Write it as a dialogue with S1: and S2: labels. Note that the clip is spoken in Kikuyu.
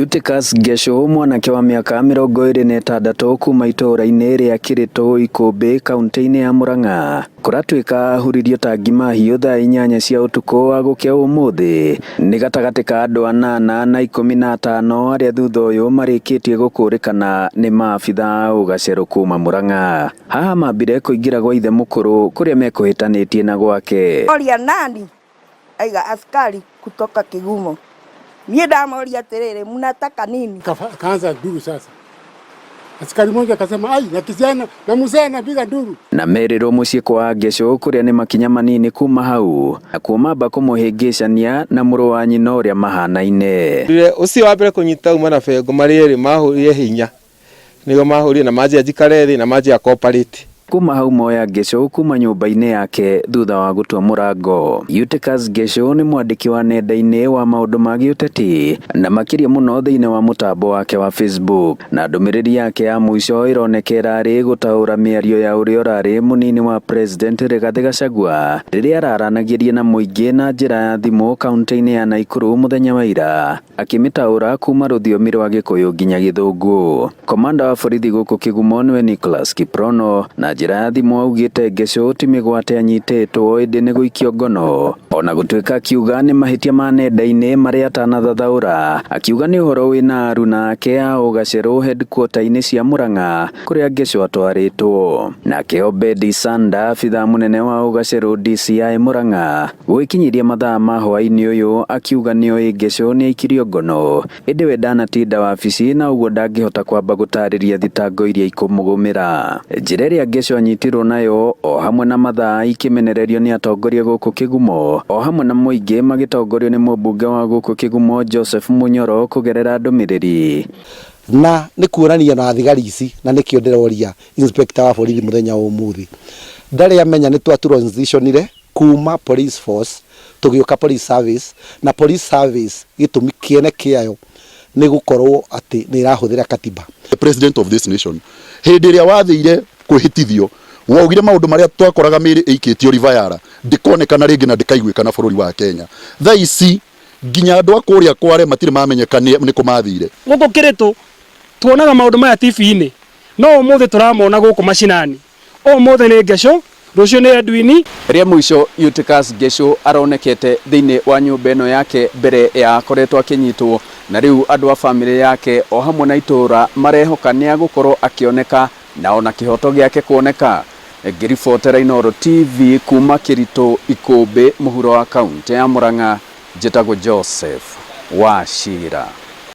S1: Eutychus Ngecu mwanake wa mĩaka 26 kuma itũũra-inĩ rĩa Kĩrĩtũ Ikũmbĩ kaunti-inĩ ya Murang'a kũratuĩka ahuririo ta ngima hiũ thaa 8 cia ũtukũ wa gũkĩa ũmũthĩ nĩ gatagatĩ ka andũ 8 na 15 arĩa thutha ũyũ marĩkĩtie gũkũrĩkana nĩ maabitha a ũgacerũ kuma Murang'a. Haha mambire kũingĩra gwa ithe mũkũrũ kũrĩa mekũhĩtanĩtie na gwake.
S2: Oria nani aiga askari kutoka Kigumo. Niĩ ndamoria atĩrĩrĩ, mnataka nini?
S3: Kaanza nduru sasa. Askari mmoja akasema ai, na kijana na mzee anapiga nduru.
S1: Na merirwo mũciĩ kwa Ngecu kũrĩa nĩ makinya manini kuma hau na kuo mamba kũmũhĩngĩcania na mũrũ wa nyina ũrĩa mahanaine.
S4: Ũcio wa mbere kũnyita uma na bengo marĩ erĩ mahũrire hinya nĩguo mahũrire na manjia njikare thĩ na manjia cooperate.
S1: Kuma hau moya Ngecu kuma nyũmba-inĩ yake thutha wa gũtua mũrango. Eutychus Ngecu nĩ mwandĩki wa nenda-inĩ wa maũndũ ma gĩũteti na makĩria mũno thĩinĩ wa mũtambo wake wa Facebook, na ndũmĩrĩri yake ya mũico ĩroneka ĩrarĩ gũtaũra mĩario ya ũrĩa ũrarĩ mũnini wa President Rigathĩ Gachagua rĩrĩa araranagĩria na mũingĩ na njĩra ya thimũ kaunti-inĩ ya Nakuru mũthenya wa ira, akĩmĩtaũra kuma rũthiomi rwa Gĩkũyũ nginya Gĩthũngũ. Komanda wa borithi gũkũ Kĩgumo nĩwe Nicholas Kiprono na njĩra ya thimũ augĩte Ngecu ti mĩgwate anyitĩtwo ĩndĩ nĩ gũikio ngono. Ona gũtuĩka akiuga nĩ mahĩtia ma nenda-inĩ marĩa atanathathaũra, akiuga nĩ ũhoro wĩna aruna ake a ũgacerũ headquarter-inĩ cia Murang'a kũrĩa Ngecu atwarĩtwo. Nake Obedi Sanda, abithaa mũnene wa ũgacerũ DCI Murang'a, gwĩkinyĩria mathaa ma hwaĩ-inĩ ũyũ akiuga nĩoĩ Ngecu nĩaikirio ngono ĩndĩ we ndanatinda wabici na ũguo ndangĩhota kwamba gũtarĩria thitango iria ikũmũgũmĩra. Njĩra ĩrĩa Ngecu anyitirwo nayo o hamwe na mathaa ikĩmenererio nĩ atongoria gũkũ Kĩgumo o hamwe na mũingĩ magĩtongorio nĩ mũmbunge wa gũkũ Kĩgumo Joseph Munyoro kũgerera ndũmĩrĩri.
S5: Na nĩ kuonania na thigari ici na nĩkĩo ndĩroria inspector wa borithi mũthenya wa ũmũthĩ ndarĩ amenya nĩ twa transitionire kuma police force tũgĩũka police service, na police service gĩtũmi kĩene kĩayo nĩ gũkorwo atĩ nĩ ĩrahũthĩra katiba.
S6: The president of this nation hĩndĩ ĩrĩa wathĩire kwĩhĩtithio waugire maũndũ marĩa twakoraga mĩĩrĩ ĩikĩtio River ndĩkonekana rĩngĩ na ndĩkaiguĩkana bũrũri wa Kenya. Thaa ici nginya andũ a kũrĩa Kware matirĩ mamenyeka nĩ kũ mathire.
S7: Gũkũ Kĩrĩtũ tuonaga maũndũ maya TV-inĩ, no ũmũthĩ tũramona gũkũ macinani. Ũmũthĩ nĩ Ngecu, rũciũ nĩ Edwin.
S1: Rĩa mũico Eutychus Ngecu aronekete thĩinĩ wa nyũmba ĩno yake mbere ya akoretwo akĩnyitwo, na rĩu andũ a famĩlĩ yake o hamwe na itũũra marehoka nĩ agũkorwo akĩoneka na ona kĩhoto gĩake kuoneka. Ngĩribotera Inooro TV kuma Kĩritũ Ikũmbĩ mũhuro wa kaunti ya Murang'a, njĩtagwo Joseph Wachira.